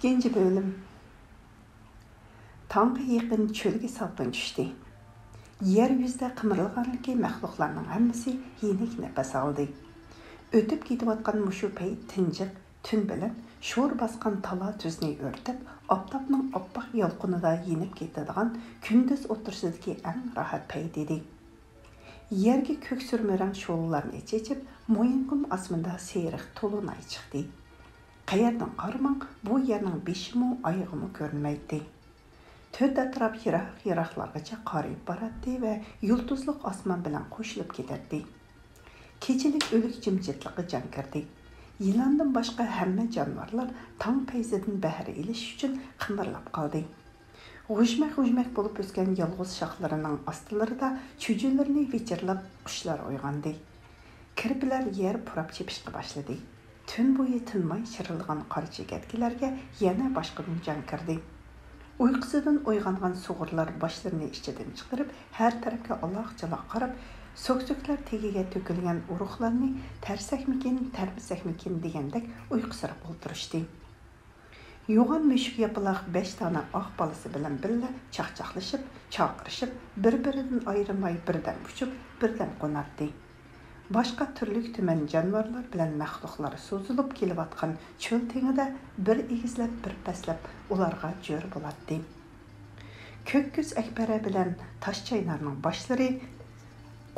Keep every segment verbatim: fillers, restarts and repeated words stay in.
ئىككىنچى بۆلۈم. تاڭغا يېقىن چۆلگە سالقىن چۈشتى. يەر يۈزىدە قىمىرلىغانلىكى مەخلۇقلارنىڭ ھەممىسى يېنىك نەپەس ئالدى. ئۆتۈپ كېتىۋاتقان مۇشۇ پەيت تىنجىق تۈن بىلەن شور باسقان تالا تۈزنى ئۆرتەپ، ئاپتاپنىڭ ئاپئاق يالقۇنىدا يېنىپ كېتىدىغان كۈندۈز ئوتتۇرىسىدىكى ئەڭ راھەت پەيت ئىدى. يەرگە كۆك سۈرمە رەڭ شولىلارنى چېچىپ، مويۇنقۇم ئاسمىنىدا سېرىق تولۇنئاي چىقتى. قەيەردىن قارىماڭ، بۇ يەرنىڭ بېشىمۇ، ئايىغىمۇ كۆرۈنمەيتتى. تۆت ئەتراپ يىراق-يىراقلارغىچە قارىيىپ باراتتى ۋە يۇلتۇزلۇق ئاسمان بىلەن قوشۇلۇپ كېتەتتى. كېچىلىك ئۆلۈك جىمجىتلىققا جان كىردى. يىلاندىن باشقا ھەممە جانىۋارلار تاڭ پەيزىدىن بەھرە ئېلىش ئۈچۈن قىمىرلاپ قالدى. غۇژمەك-غۇژمەك بولۇپ ئۆسكەن يالغۇز شاخلىرىنىڭ ئاستىلىرىدا چۈجىلىرىنى ۋىچىرلاپ قۇشلار ئويغاندى. كىرپىلەر يەر پۇراپ چېپىشقا باشلىدى. تۈن بويى تىنماي شىرىلدىغان قارا چېكەتكىلەرگە يەنە باشقىدىن جان كىردى. ئۇيقۇسىدىن ئويغانغان سۇغۇرلار باشلىرىنى ئىچىدىن چىقىرىپ، ھەر تەرەپكە ئالاق-چالاق قاراپ، سۆكسۆكلەر تېگىگە تۆكۈلگەن ئۇرۇقلارنى تەرسەكمىكىن، تەرمىسەكمىكىن دېگەندەك ئۇيقۇسىراپ ئولتۇرۇشتى. يوغان مۈشۈك ياپىلاق بەش دانە ئاق بالىسى بىلەن بىللە چاقچاقلىشىپ، چاقىرىشىپ، بىر-بىرىدىن ئايرىلماي بىردەم ئۇچۇپ، بىردەم قوناتتى. باشقا تۈرلۈك تۈمەن جانىۋارلار بىلەن مەخلۇقلار سوزۇلۇپ كېلىۋاتقان چۆل تېڭىدا بىر ئېگىزلەپ، بىر پەسلەپ ئۇلارغا جۆر بولاتتى. كۆككۈز ئەكبەرە بىلەن تاشچاينارنىڭ باشلىرى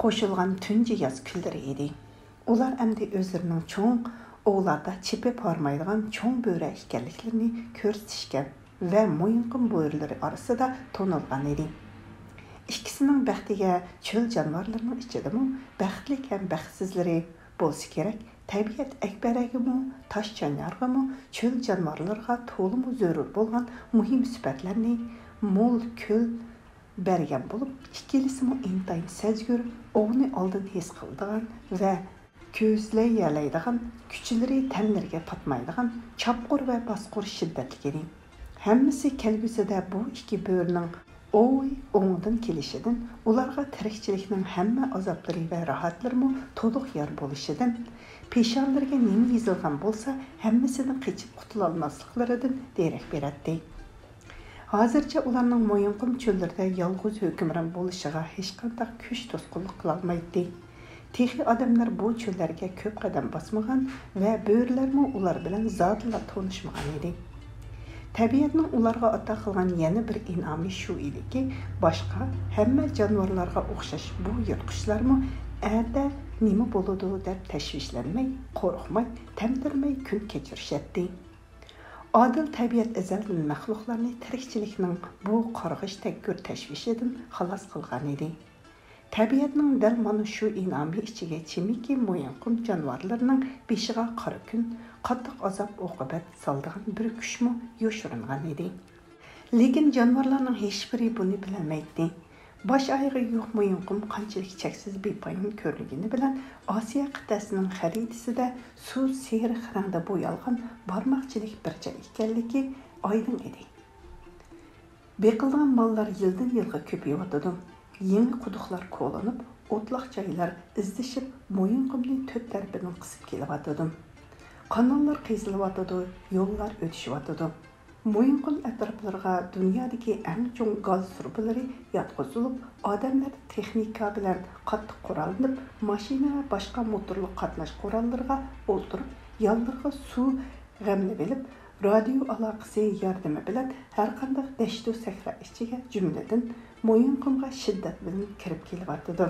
قوشۇلغان تۇنجى ياز كۈنلىرى ئىدى. ئۇلار ئەمدى ئۆزلىرىنىڭ چوڭ ئوۋلاردا چېپىپ ھارمايدىغان چوڭ بۆرە ئىكەنلىكلىرىنى كۆرسىتىشكەن ۋە مويۇنقۇم بۆرىلىرى ئارىسىدا تونۇلغان ئىدى. ئىككىسىنىڭ بەختىگە چۆل جانىۋارلىرىنىڭ ئىچىدىمۇ بەختلىك ھەم بەختسىزلىرى بولسا كېرەك، تەبىئەت ئەكبەرەگىمۇ، تاشچاينارغىمۇ، چۆل جانىۋارلىرىغا تولىمۇ زۆرۈر بولغان مۇھىم سۈپەتلەرنى مول كۆل بەرگەن بولۇپ، ئىككىلىسىمۇ ئىنتايىن سەزگۈر، ئوۋنى ئالدىن ھېس قىلىدىغان ۋە كۆزلىيەلەيدىغان، كۈچلىرى تەنلىرىگە پاتمايدىغان، چاپقۇر ۋە باسقۇر شىددەتلىك ئىدى. ھەممىسى كەلگۈسىدە بۇ ئىككى بۆرىنىڭ ئوۋى ئوڭىدىن كېلىشىدىن، ئۇلارغا تىرىكچىلىكنىڭ ھەممە ئازابلىرى ۋە راھەتلىرىمۇ تولۇق يار بولۇشىدىن، پېشانىلىرىگە نېمە يېزىلغان بولسا، ھەممىسىدىن قېچىپ قۇتۇلالماسلىقلىرىدىن دېرەك بېرەتتى. ھازىرچە ئۇلارنىڭ مويۇنقۇم چۆللىرىدە يالغۇز ھۆكۈمران بولۇشىغا ھېچقانداق كۈچ توسقۇنلۇق قىلالمايتتى. تېخى ئادەملەر بۇ چۆللەرگە كۆپ قەدەم باسمىغان ۋە بۆرىلەرمۇ ئۇلار بىلەن زادىلا تونۇشمىغان ئىدى. تەبىئەتنىڭ ئۇلارغا ئاتا قىلغان يەنە بىر ئىنئامى شۇ ئىدىكى، باشقا ھەممە جانىۋارلارغا ئوخشاش بۇ يىرتقۇچلارمۇ ئەتە نېمە بولىدۇ دەپ تەشۋىشلەنمەي، قورقماي، تەمتىرىمەي كۈن كەچۈرۈشەتتى. ئادىل تەبىئەت ئەزەلدىن مەخلۇقلارنى تىرىكچىلىكنىڭ بۇ قارغىش تەككۈر تەشۋىشىدىن خالاس قىلغان ئىدى. تەبىئەتنىڭ دەل مانا شۇ ئىنئامى ئىچىگە چىمكى مويۇنقۇم جانىۋارلىرىنىڭ بېشىغا قارا كۈن، قاتتىق ئازاب-ئوقۇبەت سالىدىغان بىر كۈچمۇ يوشۇرۇنغان ئىدى. لېكىن جانىۋارلارنىڭ ھېچبىرى بۇنى بىلەلمەيتتى. باش ئايىغى يوق مويۇنقۇم قانچىلىك چەكسىز بىپايان كۆرۈنگىنى بىلەن، ئاسىيا قىتئەسىنىڭ خەرىتىسىدە سۇ سېرىق رەڭدە بويالغان بارماقچىلىك بىر جاي ئىكەنلىكى ئايدىڭ ئىدى. بېقىلىدىغان ماللار يىلدىن يىلغا كۆپىيىۋاتىدۇ. يېڭى قۇدۇقلار كولىنىپ، ئوتلاق جايلار ئىزدىشىپ، مويۇنقۇمنى تۆت تەرىپىدىن قىسىپ كېلىۋاتىدۇ. قاناللار قېزىلىۋاتىدۇ، يوللار ئۆتۈشۈۋاتىدۇ. مويۇنقۇم ئەتراپلىرىغا دۇنيادىكى ئەڭ چوڭ گاز تۇرۇبىلىرى ياتقۇزۇلۇپ، ئادەملەر تېخنىكا بىلەن قاتتىق قوراللىنىپ، ماشىنا ۋە باشقا موتورلۇق قاتناش قوراللىرىغا ئولتۇرۇپ، يانلىرىغا سۇ غەملىۋېلىپ، رادىيو ئالاقىسى ياردىمى بىلەن ھەرقانداق دەشتۇ سەھرا ئىچىگە، جۈملىدىن مويۇنقۇمغا شىددەت بىلەن كىرىپ كېلىۋاتىدۇ.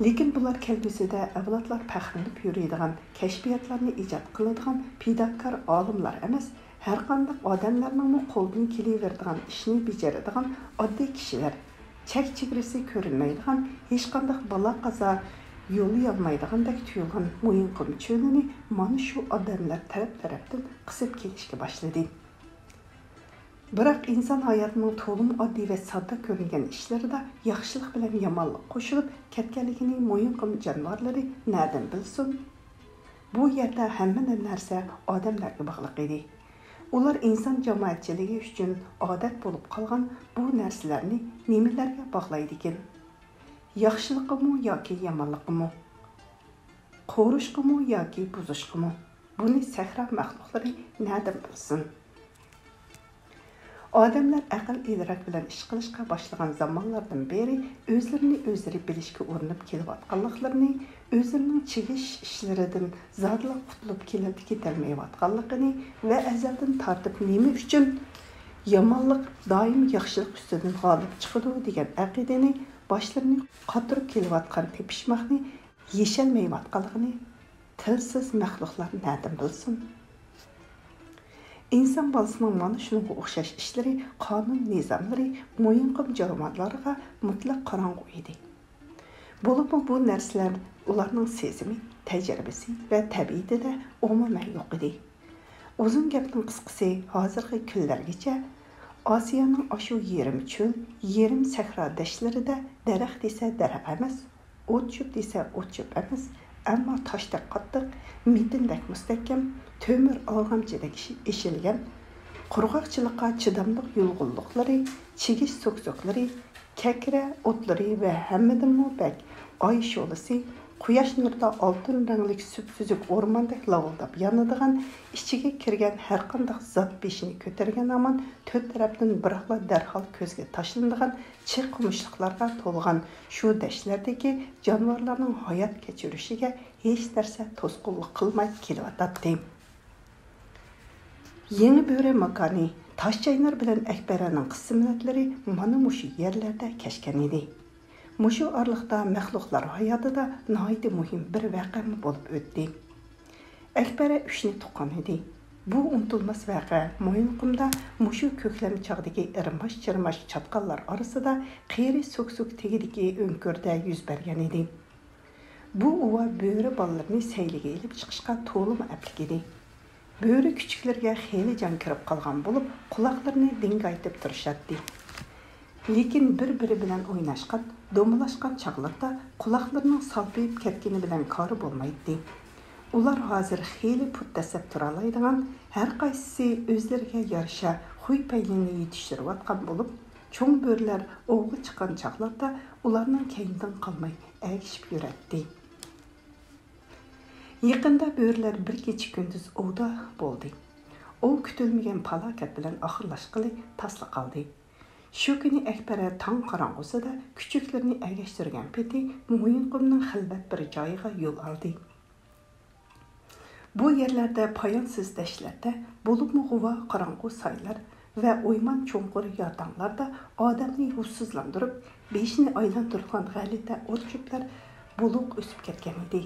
لېكىن بۇلار كەلگۈسىدە ئەۋلادلار پەخىرلىنىپ يۈرىدىغان، كەشپىياتلارنى ئىجاد قىلىدىغان پىداكار ئالىملار ئەمەس، ھەرقانداق ئادەملەرنىڭمۇ قولىدىن كېلىۋېرىدىغان ئىشنى بېجىرىدىغان ئاددىي كىشىلەر، چەك-چېگرىسى كۆرۈنمەيدىغان، ھېچقانداق بالا-قازا يولىيالمايدىغاندەك تۇيۇلغان مويۇنقۇم چۆلىنى مانا شۇ ئادەملەر تەرەپ-تەرەپتىن قىسىپ كېلىشكە باشلىدى. بىراق ئىنسان ھاياتىنىڭ تولىمۇ ئاددىي ۋە ساددا كۆرۈنگەن ئىشلىرىدا ياخشىلىق بىلەن يامانلىق قوشۇلۇپ كەتكەنلىكىنى مويۇنقۇم جانىۋارلىرى نەدىن بىلسۇن؟ بۇ يەردە ھەممە نەرسە ئادەملەرگە باغلىق ئىدى. ئۇلار ئىنسان جامائەتچىلىكى ئۈچۈن ئادەت بولۇپ قالغان بۇ نەرسىلەرنى نېمىلەرگە باغلايدىكىن؟ ياخشىلىققىمۇ ياكى يامانلىققىمۇ؟ قورۇشقىمۇ ياكى بۇزۇشقىمۇ؟ بۇنى سەھرا مەخلۇقلىرى نەدىن بىلسۇن؟ ئادەملەر ئەقىل-ئىدراك بىلەن ئىش قىلىشقا باشلىغان زامانلاردىن بېرى ئۆزلىرىنى ئۆزلىرى بىلىشكە ئۇرۇنۇپ كېلىۋاتقانلىقلىرىنى، ئۆزلىرىنىڭ چىگىش ئىشلىرىدىن زادىلا قۇتۇلۇپ كېلە-، كېتەلمەيۋاتقانلىقىنى ۋە ئەزەلدىن تارتىپ نېمە ئۈچۈن يامانلىق دائىم ياخشىلىق ئۈستىدىن غالىب چىقىدۇ دېگەن ئەقىدىنى باشلىرىنى قاتۇرۇپ كېلىۋاتقان تېپىشماقنى يېشەلمەيۋاتقانلىقىنى تىلسىز مەخلۇقلار نەدىن بىلسۇن؟ ئىنسان بالىسىنىڭ مانا شۇنىڭغا ئوخشاش ئىشلىرى، قانۇن-نىزاملىرى مويۇنقۇم جانىۋارلارغا مۇتلەق قاراڭغۇ ئىدى. بولۇپمۇ بۇ نەرسىلەر ئۇلارنىڭ سېزىمى، تەجرىبىسى ۋە تەبىئىتىدە ئومۇمەن يوق ئىدى. ئۇزۇن گەپنىڭ قىسقىسى، ھازىرقى كۈنلەرگىچە ئاسىيانىڭ ئاشۇ يېرىم چۆل، يېرىم سەھرا دەشتلىرىدە دەرەخ دېسە دەرەخ ئەمەس، ئوت-چۆپ دېسە ئوت-چۆپ ئەمەس، ئەمما تاشتەك قاتتىق، مېتىندەك مۇستەھكەم، تۆمۈر ئالغامچىدەك ئىش-، ئېشىلگەن، قۇرغاقچىلىققا چىداملىق يۇلغۇنلۇقلىرى، چىگىش سۆكسۆكلىرى، كەكرە ئوتلىرى ۋە ھەممىدىنمۇ بەك ئاي شولىسى، قۇياش نۇرىدا ئالتۇن رەڭلىك سۈپسۈزۈك ئورماندەك لاۋۇلداپ يانىدىغان، ئىچىگە كىرگەن ھەرقانداق زات بېشىنى كۆتۈرگەن ھامان تۆت تەرەپتىن بىراقلا دەرھال كۆزگە تاشلىنىدىغان چىغ قومۇشلۇقلارغا تولغان شۇ دەشتلەردىكى جانىۋارلارنىڭ ھايات كەچۈرۈشىگە ھېچ نەرسە توسقۇنلۇق قىلماي كېلىۋاتاتتى. يېڭى بۆرە ماكانى تاشچاينار بىلەن ئەكبەرەنىڭ قىسمەتلىرى مانا مۇشۇ يەرلەردە كەچكەن ئىدى. مۇشۇ ئارىلىقتا مەخلۇقلار ھاياتىدا ناھايىتى مۇھىم بىر ۋەقەمۇ بولۇپ ئۆتتى. ئەكبەرە ئۈچنى تۇغقان ئىدى. بۇ ئۇنتۇلماس ۋەقە مويۇنقۇمدا مۇشۇ كۆكلەم چاغدىكى ئىرماش-چىرماش چاتقاللار ئارىسىدا قېرى سۆكسۆك تېگىدىكى ئۆڭكۈردە يۈز بەرگەن ئىدى. بۇ ئۇۋا بۆرە بالىلىرىنى سەيلىگە ئېلىپ چىقىشقا تولىمۇ ئەپلىك ئىدى. بۆرە كۈچۈكلىرىگە خېلى جان كىرىپ قالغان بولۇپ، قۇلاقلىرىنى دىڭگايتىپ تۇرۇشاتتى. لېكىن بىر-بىرى بىلەن ئويناشقان، دومىلاشقان چاغلىرىدا قۇلاقلىرىنىڭ سالپىيىپ كەتكىنى بىلەن كارى بولمايتتى. ئۇلار ھازىر خېلى پۇت دەسسەپ تۇرالايدىغان، ھەرقايسىسى ئۆزلىرىگە يارىشا خۇي-پەيلىنى يېتىشتۈرۈۋاتقان بولۇپ، چوڭ بۆرىلەر ئوۋغا چىققان چاغلاردا ئۇلارنىڭ كەينىدىن قالماي ئەگىشىپ يۈرەتتى. يېقىندا بۆرىلەر بىر كېچە-كۈندۈز ئوۋدا بولدى. ئوۋ كۈتۈلمىگەن پالاكەت بىلەن ئاخىرلاشقىلى تاسلا قالدى. شۇ كۈنى ئەكبەرە تاڭ قاراڭغۇسىدا كۈچۈكلىرىنى ئەگەشتۈرگەن پېتى مويۇنقۇمنىڭ خىلۋەت بىر جايىغا يول ئالدى. بۇ يەرلەردە پايانسىز دەشتلەردە، بولۇپمۇ غۇۋا قاراڭغۇ سايلار ۋە ئويمان چوڭقۇر يارتاڭلاردا ئادەمنى ھوشسىزلاندۇرۇپ، بېشىنى ئايلاندۇرىدىغان غەلىتە ئوت-چۆپلەر بولۇق ئۆسۈپ كەتكەن ئىدى.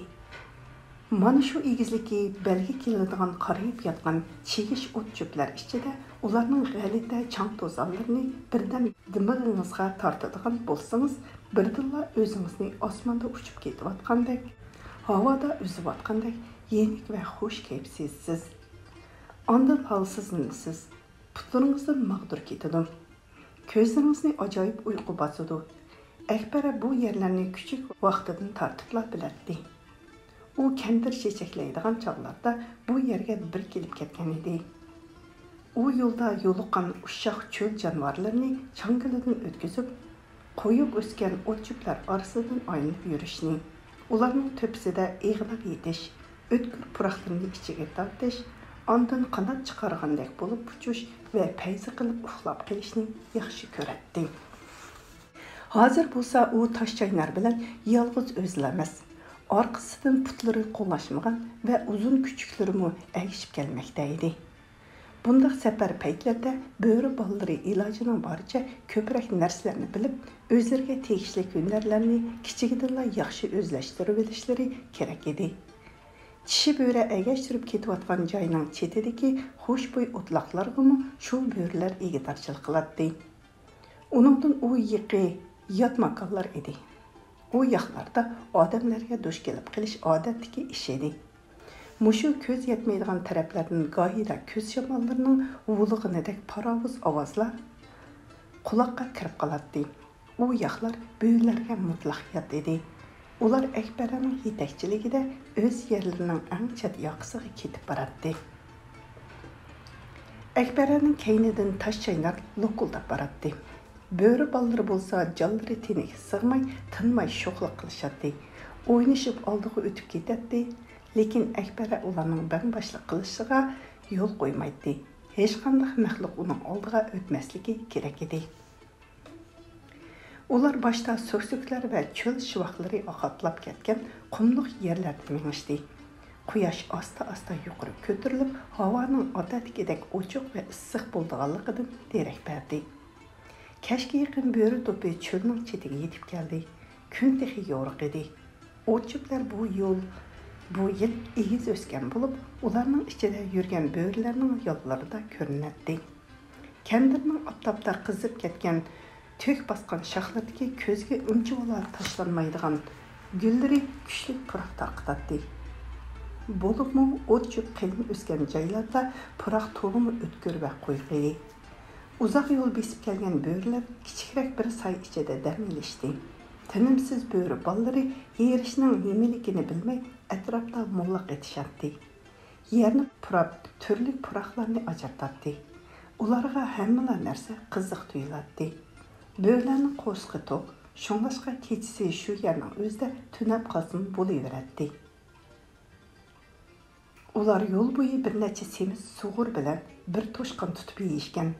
مانا شۇ ئېگىزلىكى بەلگە كېلىدىغان قارىيىپ ياتقان چىگىش ئوت-چۆپلەر ئىچىدە ئۇلارنىڭ غەلىتە چاڭ-توزانلىرىنى بىردەم دىمىقىڭىزغا تارتىدىغان بولسىڭىز، بىردىنلا ئۆزىڭىزنى ئاسماندا ئۇچۇپ كېتىۋاتقاندەك، ھاۋادا ئۈزۈۋاتقاندەك يېنىك ۋە خۇش كەيپ سېزىسىز. ئاندىن ھالسىزلىنىسىز، پۇتلىرىڭىزدىن ماغدۇر كېتىدۇ. كۆزلىرىڭىزنى ئاجايىپ ئۇيقۇ باسىدۇ. ئەكبەرە بۇ يەرلەرنى كۈچۈك ۋاقتىدىن تارتىپلا بىلەتتى. ئۇ كەندىر چېچەكلەيدىغان چاغلاردا بۇ يەرگە بىر كېلىپ كەتكەن ئىدى. ئۇ يولدا يولۇققان ئۇششاق چۆل جانىۋارلىرىنى چاڭگىلىدىن ئۆتكۈزۈپ، قويۇق ئۆسكەن ئوت-چۆپلەر ئارىسىدىن ئايلىنىپ يۈرۈشنى، ئۇلارنىڭ تۆپىسىدە ئېغىناپ يېتىش، ئۆتكۈر پۇراقلىرىنى ئىچىگە تارتىش، ئاندىن قانات چىقارغاندەك بولۇپ ئۇچۇش ۋە پەيزى قىلىپ ئۇخلاپ قېلىشنى ياخشى كۆرەتتى. ھازىر بولسا ئۇ تاشچاينار بىلەن يالغۇز ئۆزىلا ئەمەس، ئارقىسىدىن پۇتلىرى قوڭلاشمىغان ۋە ئۇزۇن كۈچۈكلىرىمۇ ئەگىشىپ كەلمەكتە ئىدى. بۇنداق سەپەر پەيتلىرىدە بۆرە بالىلىرى ئىلاجىنىڭ بارىچە كۆپرەك نەرسىلەرنى بىلىپ، ئۆزلىرىگە تېگىشلىك ھۈنەرلەرنى كىچىكىدىنلا ياخشى ئۆزلەشتۈرۈۋېلىشلىرى كېرەك ئىدى. چىشى بۆرە ئەگەشتۈرۈپ كېتىۋاتقان جاينىڭ چېتىدىكى خۇشبۇي ئوتلاقلارغىمۇ شۇ بۆرىلەر ئىگىدارچىلىق قىلاتتى. ئۇنىڭدىن ئۇ يېقى يات ماكانلار ئىدى. ئۇ ياقلاردا ئادەملەرگە دۇچ كېلىپ قېلىش ئادەتتىكى ئىش ئىدى. مۇشۇ كۆز يەتمەيدىغان تەرەپلەردىن گاھىدا كۈز شاماللىرىنىڭ ھۇۋلىغىنىدەك پاراۋۇز ئاۋازلار قۇلاققا كىرىپ قالاتتى. ئۇ ياقلار بۆرىلەرگە مۇتلەق يات ئىدى. ئۇلار ئەكبەرەنىڭ يېتەكچىلىكىدە ئۆز يەرلىرىنىڭ ئەڭ چەت ياقىسىغا كېتىپ باراتتى. ئەكبەرەنىڭ كەينىدىن تاش چاينار لوكۇلداپ باراتتى. بۆرە بالىلىرى بولسا جانلىرى تېنىگە سىغماي، تىنماي شوخلۇق قىلىشاتتى. ئوينىشىپ ئالدىغا ئۆتۈپ كېتەتتى. لېكىن ئەكبەرە ئۇلارنىڭ بەڭباشلىق قىلىشىغا يول قويمايتتى. ھېچقانداق مەخلۇق ئۇنىڭ ئالدىغا ئۆتمەسلىكى كېرەك ئىدى. ئۇلار باشتا سۆكسۆكلەر ۋە چۆل شىۋاقلىرى قاپلاپ كەتكەن قۇملۇق يەرلەردە مېڭىشتى. قۇياش ئاستا-ئاستا يۇقىرى كۆتۈرۈلۈپ، ھاۋانىڭ ئادەتتىكىدەك ئوچۇق ۋە ئىسسىق بولىدىغانلىقىدىن دېرەك بەردى. كەچكە يېقىن بۆرە توپى چۆلنىڭ چېتىگە يېتىپ كەلدى. كۈن تېخى يورۇق ئىدى. ئوت-چۆپلەر بۇ يول، بۇ يىل ئېگىز ئۆسكەن بولۇپ، ئۇلارنىڭ ئىچىدە يۈرگەن بۆرىلەرنىڭ ياللىرىدا كۆرۈنەتتى. كەندىرنىڭ ئاپتاپتا قىزىپ كەتكەن تۈك باسقان شاخلىرىدىكى كۆزگە ئۇنچىۋالا تاشلانمايدىغان گۈللىرى كۈچلۈك پۇراق تارقىتاتتى. بولۇپمۇ ئوت-چۆپ قېلىن ئۆسكەن جايلاردا پۇراق تولىمۇ ئۆتكۈر ۋە قويۇق ئىدى. ئۇزاق يول بېسىپ كەلگەن بۆرىلەر كىچىكرەك بىر ساي ئىچىدە دەم ئېلىشتى. تىنىمسىز بۆرە بالىلىرى ھېرىشنىڭ نېمىلىكىنى بىلمەي، ئەتراپتا موللاق ئېتىشاتتى. يەرنى پۇراپ، تۈرلۈك پۇراقلارنى ئاجرىتاتتى. ئۇلارغا ھەممىلا نەرسە قىزىق تۇيۇلاتتى. بۆرىلەرنىڭ قورسىقى توق، شۇڭلاشقا كېچىسى شۇ يەرنىڭ ئۆزىدە تۈنەپ قالسىمۇ بولۇۋېرەتتى. ئۇلار يول بويى بىر نەچچە سېمىز سۇغۇر بىلەن بىر توشقان تۇتۇپ يېيىشكەن،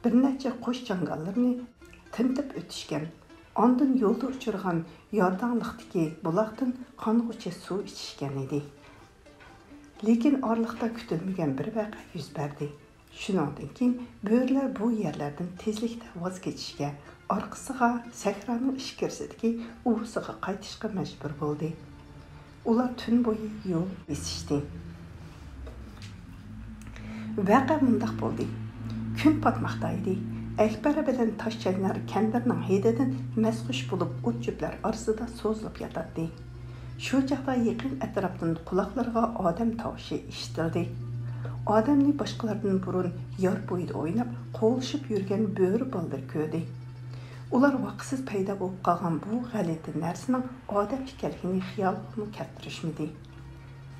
بىر نەچچە قوش چاڭگاللىرىنى تىنتىپ ئۆتۈشكەن، ئاندىن يولدا ئۇچرىغان يارداڭلىقتىكى بۇلاقتىن قانغۇچە سۇ ئىچىشكەن ئىدى. لېكىن ئارىلىقتا كۈتۈلمىگەن بىر ۋەقە يۈز بەردى. شۇنىڭدىن كېيىن بۆرىلەر بۇ يەرلەردىن تېزلىكتە ۋاز كېچىشكە، ئارقىسىغا سەھرانىڭ ئىچكىرىسىدىكى ئۇۋىسىغا قايتىشقا مەجبۇر بولدى. ئۇلار تۈن بويى يول بېسىشتى. ۋەقە مۇنداق بولدى. كۈن پاتماقتا ئىدى. ئەكبەرە بىلەن تاشچاينار كەندىرنىڭ ھىدىدىن مەستخۇش بولۇپ، ئوت-چۆپلەر ئارىسىدا سوزۇلۇپ ياتاتتى. شۇ چاغدا يېقىن ئەتراپتىن قۇلاقلىرىغا ئادەم تاۋۇشى ئىشىتىلدى. ئادەمنى باشقىلاردىن بۇرۇن يار بويىدا ئويناپ، قوغلىشىپ يۈرگەن بۆرە بالىلىرى كۆردى. ئۇلار ۋاقىتسىز پەيدا بولۇپ قالغان بۇ غەلىتە نەرسىنىڭ ئادەم ئىكەنلىكىنى خىيالىغىمۇ كەلتۈرۈشمىدى.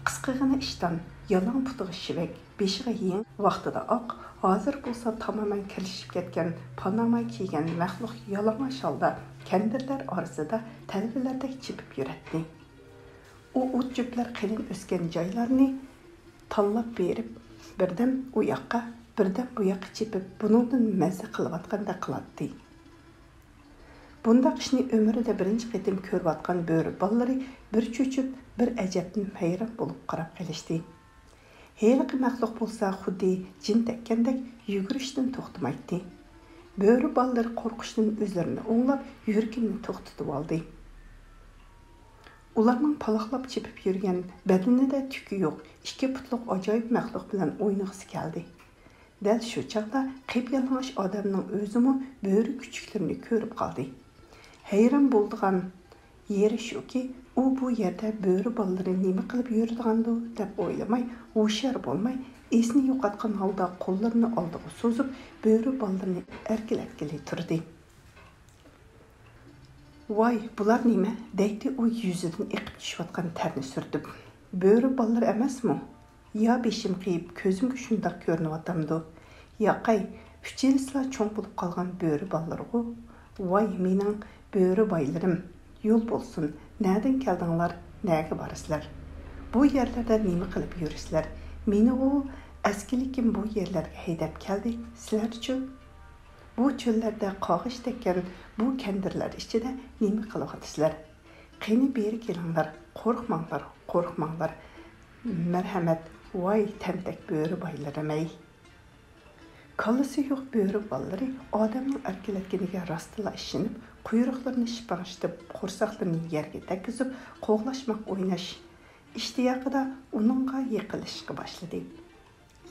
قىسقىغىنە ئىشتان، يالاڭ پۇتىغا شىۋەك، بېشىغا يېڭى، ۋاقتىدا ئاق، ھازىر بولسا تامامەن كىرلىشىپ كەتكەن پاناما كىيگەن مەخلۇق يالىڭاچ ھالدا كەندىرلەر ئارىسىدا تەلۋىلەردەك چېپىپ يۈرەتتى. ئۇ ئوت-چۆپلەر قېلىن ئۆسكەن جايلارنى تاللاپ بېرىپ، بىردەم ئۇ ياققا، بىردەم بۇ ياققا چېپىپ، بۇنىڭدىن مەززە قىلىۋاتقاندەك قىلاتتى. بۇنداق ئىشنى ئۆمرىدە بىرىنچى قېتىم كۆرۈۋاتقان بۆرە بالىلىرى بىر چۆچۈپ، بىر ئەجەبتىن ھەيران بولۇپ قاراپ قېلىشتى. ھېلىقى مەخلۇق بولسا خۇددى جىن تەگكەندەك يۈگۈرۈشتىن توختىمايتتى. بۆرە بالىلىرى قورقۇشتىن ئۆزلىرىنى ئوڭلاپ، يۈرىكىنى توختىتىۋالدى. ئۇلارنىڭ پالاقلاپ چېپىپ يۈرگەن، بەدىنىدە تۈكى يوق، ئىككى پۇتلۇق ئاجايىپ مەخلۇق بىلەن ئوينىغۇسى كەلدى. دەل شۇ چاغدا قىپيالىڭاچ ئادەمنىڭ ئۆزىمۇ بۆرە كۈچۈكلىرىنى كۆرۈپ قالدى. ھەيران بولىدىغان يېرى شۇكى، ئۇ بۇ يەردە بۆرە بالىلىرى نېمە قىلىپ يۈرىدىغاندۇ دەپ ئويلىماي، ھوشيار بولماي، ئېسىنى يوقاتقان ھالدا قوللىرىنى ئالدىغا سوزۇپ، بۆرە بالىلىرىنى ئەركىلەتكىلى تۇردى. ۋاي، بۇلار نېمە؟ دەيتتى ئۇ يۈزىدىن ئېقىپ چۈشۈۋاتقان تەرنى سۈرتۈپ. بۆرە بالىلىرى ئەمەسمۇ؟ يا بېشىم قېيىپ، كۆزۈمگە شۇنداق كۆرۈنۈۋاتامدۇ؟ ياقەي، ئۈچىلىسىلا چوڭ بولۇپ قالغان بۆرە بالىلىرىغۇ. ۋاي، مېنىڭ بۆرە بايلىرىم! يول بولسۇن، نەدىن كەلدىڭلار، نەگە بارىسىلەر؟ بۇ يەرلەردە نېمە قىلىپ يۈرىسىلەر؟ مېنىغۇ ئەسكىلىكىم بۇ يەرلەرگە ھەيدەپ كەلدى، سىلەرچۇ؟ بۇ چۆللەردە قاغىش تەگكەن بۇ كەندىرلەر ئىچىدە نېمە قىلىۋاتىسىلەر؟ قېنى، بېرى كېلىڭلار، قورقماڭلار، قورقماڭلار، مەرھەمەت، ۋاي تەنتەك بۆرە بايلىرىمەي! كاللىسى يوق بۆرە بالىلىرى ئادەمنىڭ ئەركىلەتكىنىگە راستلا ئىشىنىپ، قۇيرۇقلىرىنى شىپاڭشىتىپ، قورساقلىرىنى يەرگە تەگكۈزۈپ، قوغلاشماق ئويناش ئىشتىياقىدا ئۇنىڭغا يېقىنلىشىشقا باشلىدى.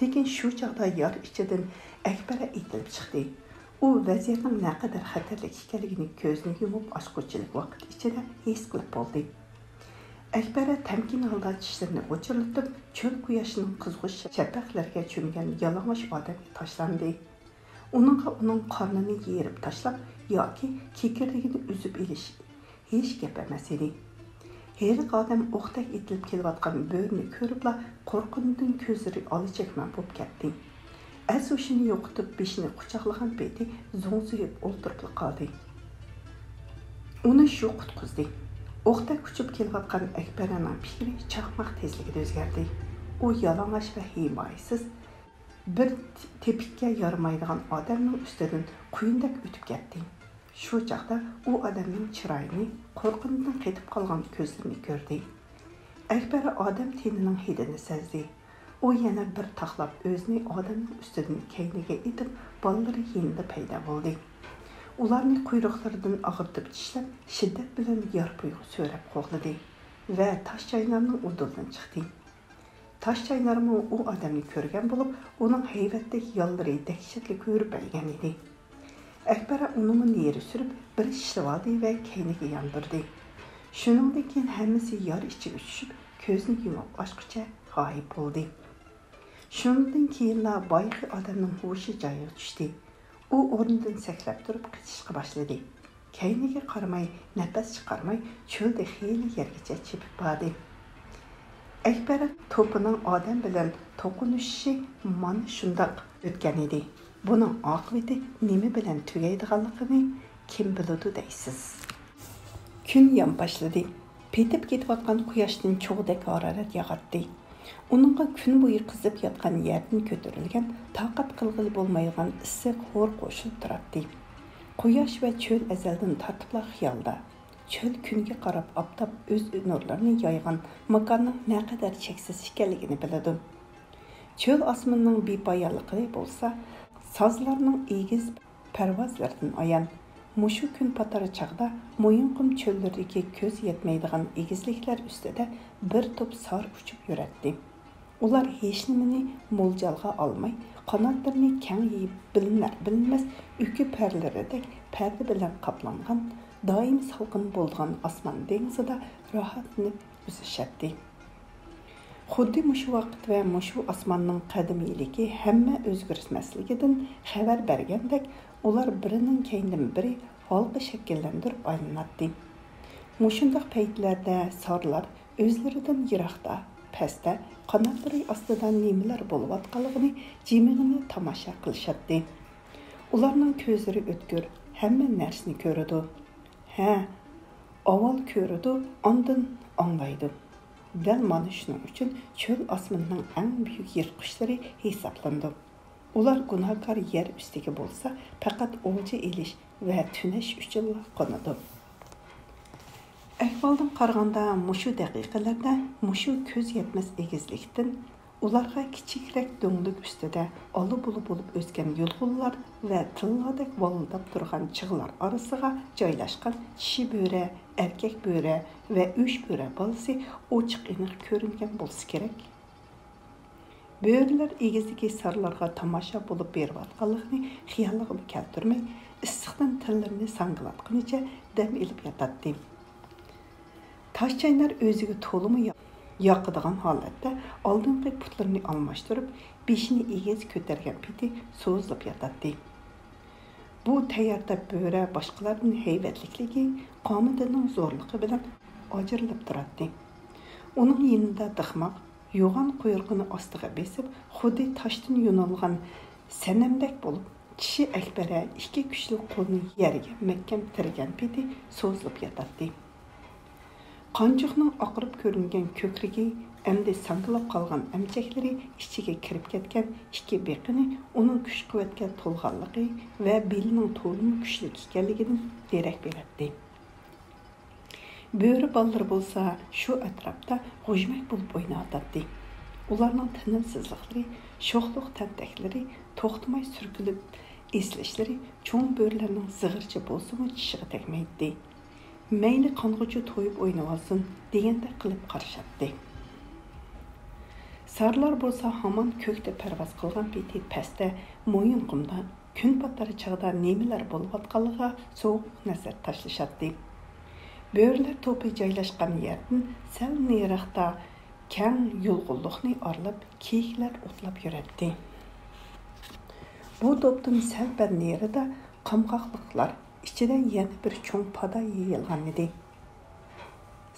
لېكىن شۇ چاغدا يار ئىچىدىن ئەكبەرە ئېتىلىپ چىقتى. ئۇ ۋەزىيەتنىڭ نەقەدەر خەتەرلىك ئىكەنلىكىنى كۆزىنى يۇمۇپ ئاچقۇچىلىك ۋاقىت ئىچىدە ھېس قىلىپ بولدى. ئەكبەرە تەمكىن ھالدا چىشلىرىنى غۇچۇرلىتىپ، چۆل قۇياشىنىڭ قىزغۇچ شەپەقلىرىگە چۆمگەن يالىڭاچ ئادەمگە تاشلاندى. ئۇنىڭغا ئۇنىڭ قارنىنى يېرىپ تاشلاپ ياكى كېكىردىكىنى ئۈزۈپ ئېلىش ھېچ گەپ ئەمەس ئىدى. ھېلىقى ئادەم ئوقتەك ئېتىلىپ كېلىۋاتقان بۆرىنى كۆرۈپلا قورققىنىدىن كۆزلىرى ئالا-چەكمە بولۇپ كەتتى. ئەس-ھوشىنى يوقىتىپ بېشىنى قۇچاقلىغان پېتى زوڭزىيىپ ئولتۇرۇپلا قالدى. ئۇنى شۇ قۇتقۇزدى. ئوقتەك ئۇچۇپ كېلىۋاتقان ئەكبەرەنىڭ پىكرى چاقماق تېزلىكىدە ئۆزگەردى. ئۇ يالىڭاچ ۋە ھىمايىسىز بىر تېپىككە يارىمايدىغان ئادەمنىڭ ئۈستىدىن قۇيۇندەك ئۆتۈپ كەتتى. شۇ چاغدا ئۇ ئادەمنىڭ چىرايىنى، قورقۇنچتىن قېتىپ قالغان كۆزلىرىنى كۆردى. ئەكبەر ئادەم تېنىنىڭ ھىدىنى سەزدى. ئۇ يەنە بىر تاقلاپ ئۆزىنى ئادەمنىڭ ئۈستىدىن كەينىگە ئېتىپ، بالىلىرى يېنىدا پەيدا بولدى. ئۇلارنى قۇيرۇقلىرىدىن ئاغرىتىپ چىشلەپ، شىددەت بىلەن يارپۇيغا سۆرەپ قوغلىدى ۋە تاش چاينارنىڭ ئۇدۇلىدىن چىقتى. تاش چاينارمۇ ئۇ ئادەمنى كۆرگەن بولۇپ، ئۇنىڭ ھەيۋەتلىك ياللىرى دەھشەتلىك ھۆرپەيگەن ئىدى. ئەكبەر ئۇنىمۇ نېرى سۈرۈپ، بىر چىشلىۋالدى ۋە كەينىگە ياندۇردى. شۇنىڭدىن كېيىن ھەممىسى يار ئىچىگە چۈشۈپ، كۆزنى يۇمۇپ ئاچقۇچە غايىب بولدى. شۇنىڭدىن كېيىنلا بايىقى ئادەمنىڭ ھوشى جايىغا چۈشتى. ئۇ ئورنىدىن سەكرەپ تۇرۇپ قېچىشقا باشلىدى. كەينىگە قارىماي، نەپەس چىقارماي، چۆلدە خېلى يەرگىچە چېپىپ باردى. ئەكبەر توپىنىڭ ئادەم بىلەن توقۇنۇشۇشى مانا شۇنداق ئۆتكەن ئىدى. بۇنىڭ ئاقىۋىتى نېمە بىلەن تۈگەيدىغانلىقىنى كىم بىلىدۇ دەيسىز؟ كۈن يان باشلىدى. پېتىپ كېتىۋاتقان قۇياشتىن چوغدەك ھارارەت ياغاتتى. ئۇنىڭغا كۈن بويى قىزىپ ياتقان يەردىن كۆتۈرۈلگەن، تاقەت قىلغىلى بولمايدىغان ئىسسىق ھور قوشۇلۇپ تۇراتتى. قۇياش ۋە چۆل ئەزەلدىن تارتىپلا خىيالدا. چۆل كۈنگە قاراپ ئاپتاپ ئۆز نۇرلىرىنى يايغان ماكاننىڭ نەقەدەر چەكسىز ئىكەنلىكىنى بىلىدۇ. چۆل ئاسمىنىنىڭ بىپايانلىقى بولسا سازلارنىڭ ئېگىز پەرۋازلىرىدىن ئايان. مۇشۇ كۈن پاتار چاغدا مويۇنقۇم چۆللىرىدىكى كۆز يەتمەيدىغان ئېگىزلىكلەر ئۈستىدە بىر توپ سار ئۇچۇپ يۈرەتتى. ئۇلار ھېچنېمىنى مولجالغا ئالماي، قاناتلىرىنى كەڭ يېيىپ، بىلىنەر-بىلىنمەس ئۈكە پەرلىرىدەك پەردە بىلەن قاپلانغان، دائىم سالقىن بولىدىغان ئاسمان دېڭىزىدا راھەتلىنىپ ئۈزۈشەتتى. خۇددى مۇشۇ ۋاقىت ۋە مۇشۇ ئاسماننىڭ قەدىمىيلىكى ھەممە ئۆزگىرىشمەسلىكىدىن خەۋەر بەرگەندەك، ئۇلار بىرىنىڭ كەينىدىن بىرى ھالقا شەكىللەندۈرۈپ ئايلىناتتى. مۇشۇنداق پەيتلەردە سارلار ئۆزلىرىدىن يىراقتا، پەستە، قاناتلىرى ئاستىدا نېمىلەر بولۇۋاتقانلىقىنى جىمىغىنە تاماشا قىلىشاتتى. ئۇلارنىڭ كۆزلىرى ئۆتكۈر، ھەممە نەرسىنى كۆرىدۇ. ھە، ئاۋۋال كۆرىدۇ، ئاندىن ئاڭلايدۇ. دەل مانا شۇنىڭ ئۈچۈن چۆل ئاسمىنىنىڭ ئەڭ بۈيۈك يىرتقۇچلىرى ھېسابلىنىدۇ. ئۇلار گۇناھكار يەر ئۈستىگە بولسا پەقەت ئولجا ئېلىش ۋە تۈنەش ئۈچۈنلا قونىدۇ. ئەھۋالدىن قارىغاندا، مۇشۇ دەقىقىلەردە مۇشۇ كۆز يەتمەس ئېگىزلىكتىن ئۇلارغا كىچىكرەك دۆڭلۈك ئۈستىدە ئالا-بۇلا بولۇپ ئۆسكەن يۇلغۇنلار ۋە تىللادەك ۋالىلداپ تۇرغان چىغلار ئارىسىغا جايلاشقان چىشى بۆرە، ئەركەك بۆرە ۋە ئۆچ بۆرە بالىسى ئوچۇق ئېنىق كۆرۈنگەن بولسا كېرەك. بۆرىلەر ئېگىزدىكى سارلارغا تاماشا بولۇپ بېرىۋاتقانلىقىنى خىيالىغىمۇ كەلتۈرمەي، ئىسسىقتىن تىللىرىنى ساڭگىلاتقىنىچە دەم ئېلىپ ياتاتتى. تاش چاينار ئۆزىگە تولىمۇ يا-، ياقىدىغان ھالەتتە ئالدىنقى پۇتلىرىنى ئالماشتۇرۇپ، بېشىنى ئېگىز كۆتەرگەن پېتى سوزۇلۇپ ياتاتتى. بۇ تەييارتاپ بۆرە باشقىلاردىن ھەيۋەتلىكلىكى، قامىتىنىڭ زورلۇقى بىلەن ئاجرىلىپ تۇراتتى. ئۇنىڭ يېنىدا دىخماق، يوغان قۇيرۇقىنى ئاستىغا بېسىپ، خۇددى تاشتىن يونۇلغان سەنەمدەك بولۇپ، چىشى ئەكبەرە ئىككى كۈچلۈك قولىنى يەرگە مەھكەم تىرىگەن پېتى سوزۇلۇپ ياتاتتى. قانچۇقنىڭ ئاقىرىپ كۆرۈنگەن كۆكرىكى، ئەمدى ساڭگىلاپ قالغان ئەمچەكلىرى، ئىچىگە كىرىپ كەتكەن ئىككى بېقىنى ئۇنىڭ كۈچ-قۇۋۋەتكە تولغانلىقى ۋە بېلىنىڭ تولىمۇ كۈچلۈك ئىكەنلىكىدىن دېرەك بېرەتتى. بۆرە بالىلىرى بولسا شۇ ئەتراپتا غۇژمەك بولۇپ ئويناۋاتاتتى. ئۇلارنىڭ تىنىمسىزلىقلىرى، شوخلۇق تەنتەكلىرى، توختىماي سۈركىلىپ ئېسىلىشلىرى چوڭ بۆرىلەرنىڭ زىغىرچە بولسىمۇ چىشىغا تەگمەيتتى. مەيلى قانغۇچە تويۇپ ئوينىۋالسۇن دېگەندەك قىلىپ قارىشاتتى. سارلار بولسا ھامان كۆكتە پەرۋاز قىلغان پېتى پەستە، مويۇنقۇمدا، كۈن پاتار چاغدا نېمىلەر بولۇۋاتقانلىقىغا سوغۇق نەزەر تاشلىشاتتى. بۆرىلەر توپى جايلاشقان يەردىن سەل نېرىراقتا كەڭ يۇلغۇنلۇقنى ئارىلاپ كېيىكلەر ئوتلاپ يۈرەتتى. بۇ توپتىن سەل بەر نېرىدا قامغاقلىقلار ئىچىدە يەنە بىر چوڭ پادا يېيىلغانىدى.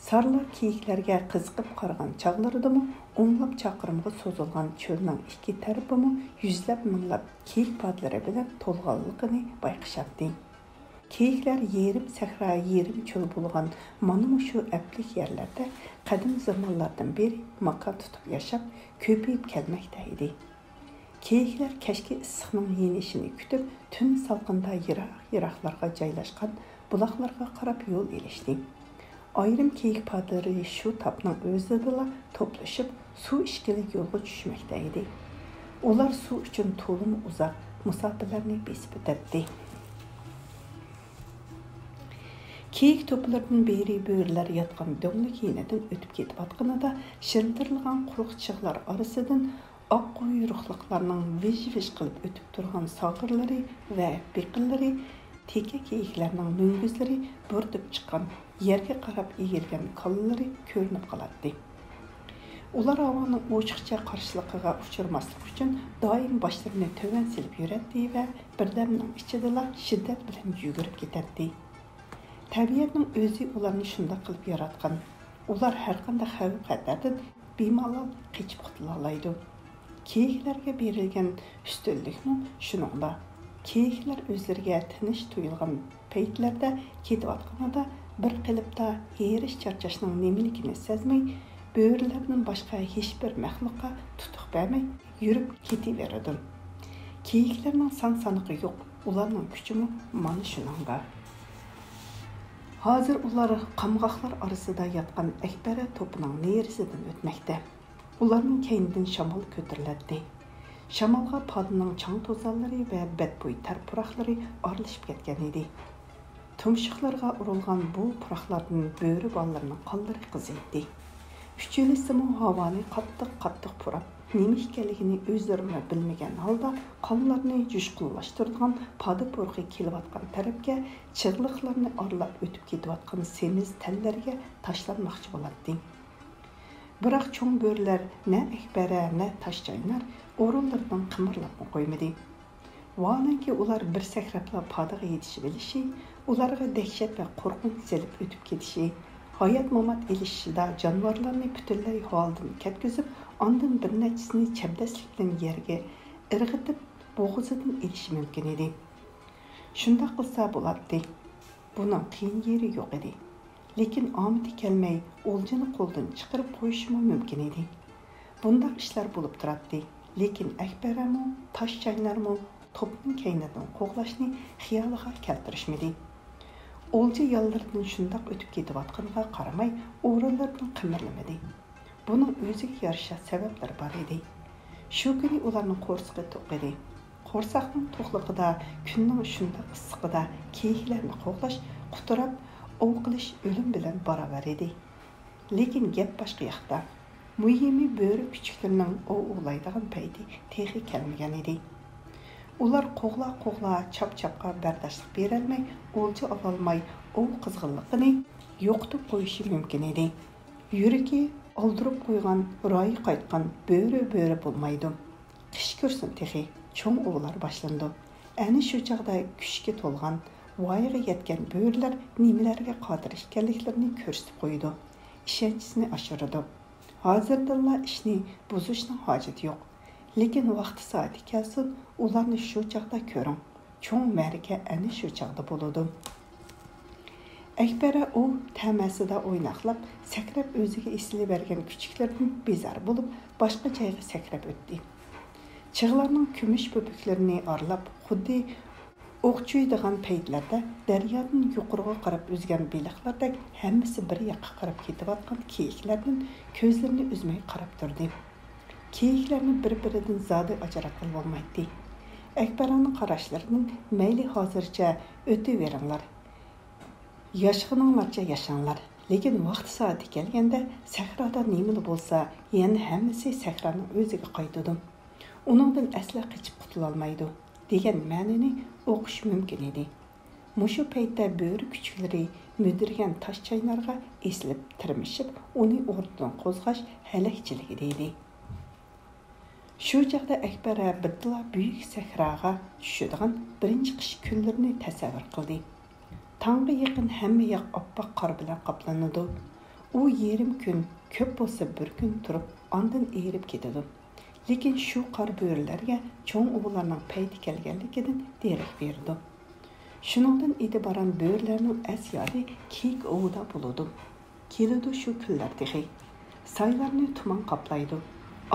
سارلار كېيىكلەرگە قىزىقىپ قارىغان چاغلىرىدىمۇ ئونلاپ چاقىرىمغا سوزۇلغان چۆلنىڭ ئىككى تەرىپىمۇ يۈزلەپ مىڭلاپ كېيىك پادىلىرى بىلەن تولغانلىقىنى بايقىشاتتى. كېيىكلەر يېرىم سەھرا، يېرىم چۆل بولغان مانا مۇشۇ ئەپلىك يەرلەردە قەدىم زامانلاردىن بېرى ماكان تۇتۇپ ياشاپ، كۆپىيىپ كەلمەكتە ئىدى. كېيىكلەر كەچكى ئىسسىقنىڭ يېنىشىنى كۈتۈپ، تۈن سالقىندا يىراق-يىراقلارغا جايلاشقان بۇلاقلارغا قاراپ يول ئېلىشتى. ئايرىم كېيىك پادىلىرى شۇ تاپنىڭ ئۆزىدىلا توپلىشىپ، سۇ ئىچكىلى يولغا چۈشمەكتە ئىدى. ئۇلار سۇ ئۈچۈن تولىمۇ ئۇزاق مۇساپىلەرنى بېسىپ ئۆتەتتى. كېيىك توپىلىرىدىن بىرى بۆرىلەر ياتقان دۆڭلۈك يېنىدىن ئۆتۈپ كېتىۋاتقىنىدا، شىلدىرلىغان قۇرۇق چىغلار ئارىسىدىن ئاق قۇيرۇقلۇقلارنىڭ ۋىژ-ۋىژ قىلىپ ئۆتۈپ تۇرغان ساغرىلىرى ۋە بېقىنلىرى، تېكە كېيىكلەرنىڭ مۈڭگۈزلىرى بۇرۇتۇپ چىققان، يەرگە قاراپ ئېگىلگەن كاللىلىرى كۆرۈنۈپ قالاتتى. ئۇلار ھاۋانىڭ ئوچۇقچە قارشىلىقىغا ئۇچرىماسلىق ئۈچۈن دائىم باشلىرىنى تۆۋەن سېلىپ يۈرەتتى ۋە بىردەمنىڭ ئىچىدىلا شىددەت بىلەن يۈگۈرۈپ كېتەتتى. تەبىئەتنىڭ ئۆزى ئۇلارنى شۇنداق قىلىپ ياراتقان. ئۇلار ھەرقانداق خەۋپ-خەتەردىن بىمالال قېچىپ قۇتۇلالايدۇ. كېيىكلەرگە بېرىلگەن ئۈستۈنلۈكمۇ شۇنىڭدا. كېيىكلەر ئۆزلىرىگە تىنچ تۇيۇلغان پەيتلەردە كېتىۋاتقىنىدا بىر قېلىپتا ھېرىش-چارچاشنىڭ نېمىلىكىنى سەزمەي، بۆرىلەردىن باشقا ھېچبىر مەخلۇققا تۇتۇق بەرمەي يۈرۈپ كېتىۋېرىدۇ. كېيىكلەرنىڭ سان-سانىقى يوق، ئۇلارنىڭ كۈچىمۇ مانا شۇنىڭدا. ھازىر ئۇلار قامغاقلار ئارىسىدا ياتقان ئەكبەرە توپىنىڭ نېرىسىدىن ئۆتمەكتە. ئۇلارنىڭ كەينىدىن شامال كۆتۈرۈلەتتى. شامالغا پادىنىڭ چاڭ-توزانلىرى ۋە بەتبۇي تەر پۇراقلىرى ئارىلىشىپ كەتكەن ئىدى. تۇمشۇقلىرىغا ئۇرۇلغان بۇ پۇراقلاردىن بۆرە بالىلىرىنىڭ قانلىرى قىزىيتتى. ئۈچىلىسىمۇ ھاۋانى قاتتىق-قاتتىق پۇراپ، نېمە ئىكەنلىكىنى ئۆزلىرىمۇ بىلمىگەن ھالدا قانلارنى جۇشقۇنلاشتۇرىدىغان پادا پۇرىقى كېلىۋاتقان تەرەپكە چىغلىقلارنى ئارىلاپ ئۆتۈپ كېتىۋاتقان سېمىز تەنلەرگە تاشلانماقچى بولاتتى. بىراق چوڭ بۆرىلەر نە ئەكبەرە، نە تاش چاينار ئورۇنلىرىدىن قىمىرلاپمۇ قويمىدى. ۋاھالەنكى، ئۇلار بىر سەكرەپلا پادىغا يېتىشىۋېلىشى، ئۇلارغا دەھشەت ۋە قورقۇنچ سېلىپ ئۆتۈپ كېتىشى، ھايات-مامات ئېلىشىشىدا جانىۋارلارنى پۈتۈنلەي ھالىدىن كەتكۈزۈپ، ئاندىن بىر نەچچىسىنى چەبدەسلىك بىلەن يەرگە ئىرغىتىپ، بوغۇزىدىن ئېلىشى مۇمكىن ئىدى. شۇنداق قىلسا بولاتتى. بۇنىڭ قىيىن يېرى يوق ئىدى. لېكىن ئامىتى كەلمەي، ئولجىنى قولدىن چىقىرىپ قويۇشىمۇ مۇمكىن ئىدى. بۇنداق ئىشلار بولۇپ تۇراتتى. لېكىن ئەكبەرەمۇ، تاش چاينارمۇ توپنىڭ كەينىدىن قوغلاشنى خىيالىغا كەلتۈرۈشمىدى. ئولجا يانلىرىدىن شۇنداق ئۆتۈپ كېتىۋاتقىنىغا قارىماي، ئورۇنلىرىدىن قىمىرلىمىدى. بۇنىڭ ئۆزىگە يارىشا سەۋەبلىرى بار ئىدى. شۇ كۈنى ئۇلارنىڭ قورسىقى توق ئىدى. قورساقنىڭ توقلۇقىدا، كۈننىڭ شۇنداق ئىسسىقىدا كېيىكلەرنى قوغلاش، قۇتراپ ئوۋ قىلىش ئۆلۈم بىلەن باراۋەر ئىدى. لېكىن گەپ باشقا ياقتا. مۇھىمى، بۆرە كۈچۈكلىرىنىڭ ئوۋ ئوۋلايدىغان پەيتى تېخى كەلمىگەن ئىدى. ئۇلار قوغلا-قوغلا، چاپ-چاپقا بەرداشلىق بېرەلمەي، ئولجا ئالالماي، ئوۋ قىزغىنلىقىنى يوقىتىپ قويۇشى مۇمكىن ئىدى. يۈرىكى ئالدۇرۇپ قويغان، رايى قايتقان بۆرە بۆرە بولمايدۇ. قىش كىرسۇن تېخى، چوڭ ئوۋلار باشلىنىدۇ. ئەنە شۇ چاغدا كۈچكە تولغان، ۋايىغا يەتكەن بۆرىلەر نېمىلەرگە قادىر ئىكەنلىكلىرىنى كۆرسىتىپ قويىدۇ، ئىشەنچىسىنى ئاشۇرىدۇ. ھازىردىنلا ئىشنى بۇزۇشنىڭ ھاجىتى يوق. لېكىن ۋاقتى سائىتى كەلسۇن، ئۇلارنى شۇ چاغدا كۆرۈڭ. چوڭ مەرىكە ئەنە شۇ چاغدا بولىدۇ. ئەكبەرە ئوۋ تەمەسىدا ئويناقلاپ، سەكرەپ ئۆزىگە ئېسىلىۋەرگەن كۈچۈكلىرىدىن بىزار بولۇپ، باشقا جايغا سەكرەپ ئۆتتى. چىغلارنىڭ كۈمۈش پۆپۈكلىرىنى ئارىلاپ، خۇددى ئوق چۈيىدىغان پەيتلەردە دەريادىن يۇقىرىغا قاراپ ئۈزگەن بېلىقلاردەك ھەممىسى بىر ياققا قاراپ كېتىۋاتقان كېيىكلەردىن كۆزلىرىنى ئۈزمەي قاراپ تۇردى. كېيىكلەرنى بىر-بىرىدىن زادى ئاجراتقىلى بولمايتتى. ئەكبەرانىڭ قاراشلىرىدىن، مەيلى، ھازىرچە ئۆتۈۋېرىڭلار. ياشىغىنىڭلارچە ياشاڭلار. لېكىن ۋاقتى سائىتى كەلگەندە سەھرادا نېمىلا بولسا، يەنە ھەممىسى سەھرانىڭ ئۆزىگە قايتىدۇ. ئۇنىڭدىن ئەسلا قېچىپ قۇتۇلالمايدۇ، دېگەن مەنىنى ئۇقۇش مۇمكىن ئىدى. مۇشۇ پەيتتە بۆرە كۈچۈكلىرى مۈدۈرىگەن تاش چاينارغا ئېسىلىپ تىرمىشىپ، ئۇنى ئورنىدىن قوزغاش ھەلەكچىلىك ئىدى. شۇ چاغدا ئەكبەر بىردىنلا بۈيۈك سەھراغا چۈشىدىغان بىرىنچى قىش كۈنلىرىنى تەسەۋۋۇر قىلدى. تاڭغا يېقىن ھەممە ياق ئاپئاق قار بىلەن قاپلىنىدۇ. ئۇ يېرىم كۈن، كۆپ بولسا بىر كۈن تۇرۇپ، ئاندىن ئېرىپ كېتىدۇ. لېكىن شۇ قار بۆرىلەرگە چوڭ ئوۋلارنىڭ پەيتى كەلگەنلىكىدىن دېرەك بېرىدۇ. شۇنىڭدىن ئېتىبارەن بۆرىلەرنىڭ ئەس يادى كېيىك ئوۋىدا بولىدۇ. كېلىدۇ شۇ كۈنلەر تېخى. سايلارنى تۇمان قاپلايدۇ.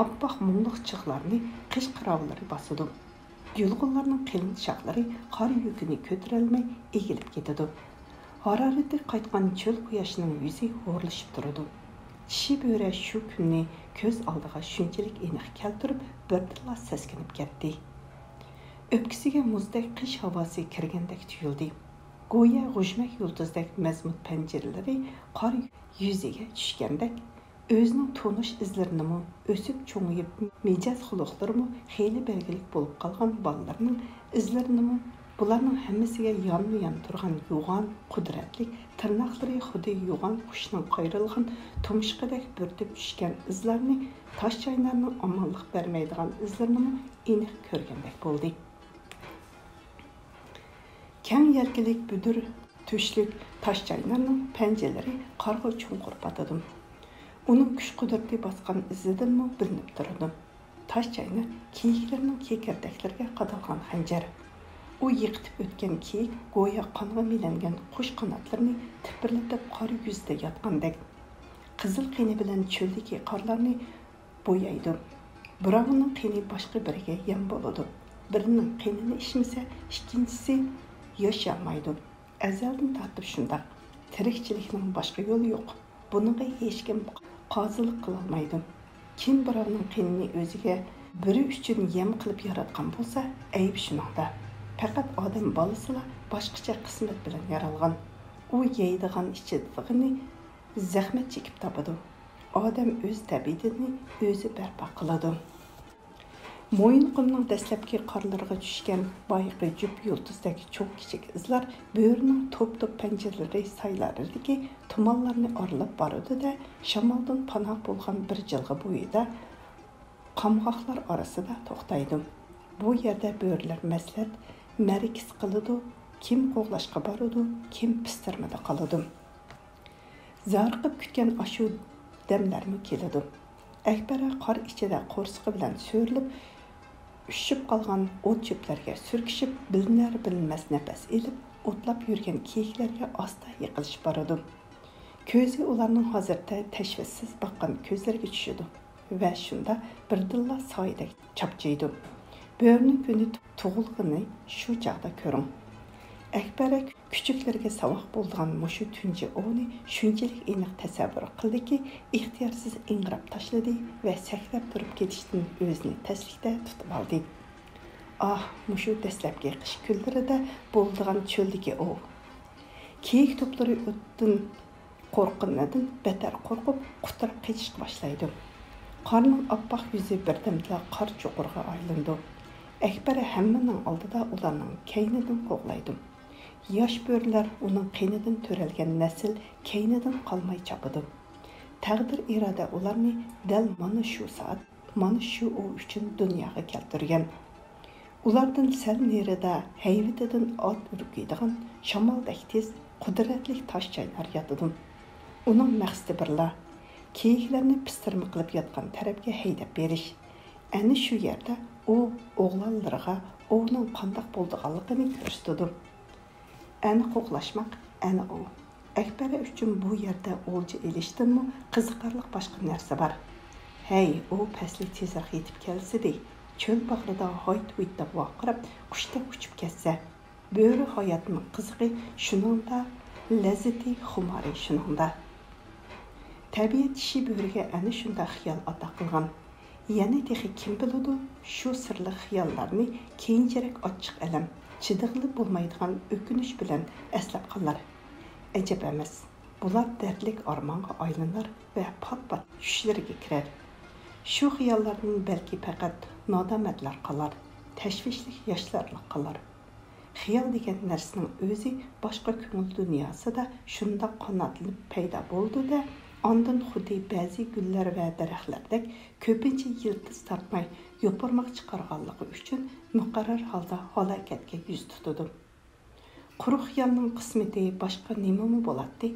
ئاپئاق مۇڭلۇق چىغلارنى قىش قىراۋۇللىرى باسىدۇ. يۇلغۇنلارنىڭ قېلىن شاخلىرى قار يۈكىنى كۆتۈرەلمەي ئېگىلىپ كېتىدۇ. ھارارىتى قايتقان چۆل قۇياشنىڭ يۈزى ھورلىشىپ تۇرىدۇ. چىشى بۆرە شۇ كۈننى كۆز ئالدىغا شۇنچىلىك ئېنىق كەلتۈرۈپ، بىردىنلا سەسكىنىپ كەتتى. ئۆپكىسىگە مۇزدەك قىش ھاۋاسى كىرگەندەك تۇيۇلدى. گويا غۇژمەك يۇلتۇزدەك مەزمۇت پەنجىرىلىرى قار يۈزىگە چۈشكەندەك، ئۆزىنىڭ تونۇش ئىزلىرىنىمۇ، ئۆسۈپ چوڭىيىپ مىجەز خۇلقلىرىمۇ خېلى بەلگىلىك بولۇپ قالغان بالىلىرىنىڭ ئىزلىرىنىمۇ، بۇلارنىڭ ھەممىسىگە يانمۇ يان تۇرغان يوغان، قۇدرەتلىك، تىرناقلىرى خۇددى يوغان قۇشنىڭ قايرىلغان تۇمشۇقىدەك بۆرتۈپ چۈشكەن ئىزلارنى، تاشچاينارنىڭ ئامانلىق بەرمەيدىغان ئىزلىرىنىمۇ ئېنىق كۆرگەندەك بولدى. كەڭ يەلكىلىك بۈدۈر تۆشلۈك تاشچاينارنىڭ پەنجىلىرى قارغا چوڭقۇر پاتىدۇ. ئۇنىڭ كۈچ-قۇدرىتى باسقان ئىزىدىنمۇ بىلىنىپ تۇرىدۇ. تاشچاينار كېيىكلەرنىڭ كېكىردەكلىرىگە قادالغان خەنجەر. ئۇ يىقىتىپ ئۆتكەن كېيىك گويا قانغا مىلەنگەن قۇش قاناتلىرىنى تىپىرلىتىپ قار يۈزىدە ياتقاندەك، قىزىل قېنى بىلەن چۆلدىكى قارلارنى بويايدۇ. بىراۋنىڭ قېنى باشقا بىرىگە يەم بولىدۇ. بىرىنىڭ قېنىنى ئىچمىسە، ئىككىنچىسى ياشىيالمايدۇ. ئەزەلدىن تارتىپ شۇنداق. تىرىكچىلىكنىڭ باشقا يولى يوق. بۇنىڭغا ھېچكىم قازىلىق قىلالمايدۇ. كىم بىراۋنىڭ قېنىنى ئۆزىگە بىرى ئۈچۈن يەم قىلىپ ياراتقان بولسا، ئەيىب شۇنىڭدا. پەقەت ئادەم بالىسىلا باشقىچە قىسمەت بىلەن يارالغان. ئۇ يەيدىغان، ئىچىدىغىنى زەھمەت چېكىپ تاپىدۇ. ئادەم ئۆز تەبىئىتىنى ئۆزى بەرپا قىلىدۇ. مويۇنقۇمنىڭ دەسلەپكى قارلىرىغا چۈشكەن بايىقى جۈپ يۇلتۇزدەك چوڭ كىچىك ئىزلار بۆرىنىڭ توپ-توپ پەنجىرىلىرى سايلارىدىكى تۇمانلارنى ئارىلاپ بارىدۇ-دە، شامالدىن پاناھ بولغان بىر جىلغا بويىدا قامغاقلار ئارىسىدا توختايدۇ. بۇ يەردە بۆرىلەر مەسلىھەت، مەرىكىسى قىلىدۇ، كىم قوغلاشقا بارىدۇ، كىم پىستىرمىدا قالىدۇ. زارىقىپ كۈتكەن ئاشۇ دەملەرمۇ كېلىدۇ. ئەكبەرە قار ئىچىدە قورسىقى بىلەن سۆرىلىپ، ئۈششۈپ قالغان ئوت-چۆپلەرگە سۈركىشىپ، بىلىنەر-بىلىنمەس نەپەس ئېلىپ، ئوتلاپ يۈرگەن كېيىكلەرگە ئاستا يېقىنلىشىپ بارىدۇ. كۆزى ئۇلارنىڭ ھازىر تە-، تەشۋىشسىز باققان كۆزلىرىگە چۈشىدۇ ۋە شۇندا بىردىنلا سايىدەك چاپچىيدۇ. بۆرىنىڭ كۈنى تۇغۇلغىنى شۇ چاغدا كۆرۈڭ. ئەكبەرە كۈچۈكلىرىگە ساۋاق بولىدىغان مۇشۇ تۇنجى ئوۋنى شۇنچىلىك ئېنىق تەسەۋۋۇر قىلدىكى، ئىختىيارسىز ئىڭراپ تاشلىدى ۋە سەكرەپ تۇرۇپ كېتىشتىن ئۆزىنى تەسلىكتە تۇتۇۋالدى. ئاھ، مۇشۇ دەسلەپكى قىش كۈنلىرىدە بولىدىغان چۆلدىكى ئوۋ. كېيىك توپلىرى ئوتتىن قورققىنىدىن بەتەر قورقۇپ، قۇتراپ قېچىشقا باشلايدۇ. قارنىڭ ئاپئاق يۈزى بىردەمدىلا قار چوققىغا ئايلىنىدۇ. ئەكبەر ھەممىنىڭ ئالدىدا ئۇلارنىڭ كەينىدىن قوغلايدۇ. ياش بۆرىلەر ئۇنىڭ قېنىدىن تۆرەلگەن نەسىل كەينىدىن قالماي چاپىدۇ. تەقدىر-ئىرادە ئۇلارنى دەل مانا شۇ سائەت، مانا شۇ ئوۋ ئۈچۈن دۇنياغا كەلتۈرگەن. ئۇلاردىن سەل نېرىدا ھەيۋىتىدىن ئات ئۈركۈيدىغان شامالدەك تېز، قۇدرەتلىك تاشچاينار ياتىدۇ. ئۇنىڭ مەقسىتى بىرلا، كېيىكلەرنى پىستىرما قىلىپ ياتقان تەرەپكە ھەيدەپ بېرىش. ئەنە شۇ يەردە ئۇ ئوغلانلىرىغا ئوۋنىڭ قانداق بولىدىغانلىقىنى كۆرسىتىدۇ. ئەنە قوغلاشماق، ئەنە ئوۋ. ئەكبەر ئۈچۈن بۇ يەردە ئولجا ئېلىشتىنمۇ قىزىقارلىق باشقا نەرسە بار. ھەي، ئوۋ پەسلى تېزراق يېتىپ كەلسىدى، چۆل باغرىدا ھايت-ھۇيت دەپ ۋارقىراپ، قۇشتەك ئۇچۇپ كەتسە. بۆرە ھاياتنىڭ قىزىقى شۇنىڭدا، لەززىتى، خۇمارى شۇنىڭدا. تەبىئەت چىشى بۆرىگە ئەنە شۇنداق خىيال ئاتا قىلغان. يەنە تېخى كىم بىلىدۇ، شۇ سىرلىق خىياللارنى كېيىنچىرەك ئاچچىق ئەلەم، چىدىغىلى بولمايدىغان ئۆكۈنۈش بىلەن ئەسلەپ قالار. ئەجەب ئەمەس، بۇلار دەردلىك ئارمانغا ئايلىنار ۋە پات-پات چۈشلىرىگە كىرەر. شۇ خىياللاردىن بەلكى پەقەت نادامەتلەر قالار، تەشۋىشلىك ياشلارلا قالار. خىيال دېگەن نەرسىنىڭ ئۆزى باشقا كۆڭۈل دۇنياسىدا شۇنداق قاناتلىنىپ پەيدا بولىدۇ-دە، ئاندىن خۇددى بەزى گۈللەر ۋە دەرەخلەردەك كۆپىنچە يىلتىز تارتماي، يوپۇرماق چىقارغانلىقى ئۈچۈن مۇقەررەر ھالدا ھالاكەتكە يۈز تۇتىدۇ. قۇرۇق خىيالنىڭ قىسمىتى باشقا نېمىمۇ بولاتتى؟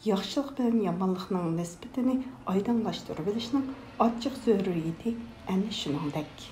ياخشىلىق بىلەن يامانلىقنىڭ نىسبىتىنى ئايدىڭلاشتۇرۇۋېلىشنىڭ ئاچچىق زۆرۈرىيىتى ئەنە شۇنىڭدەك.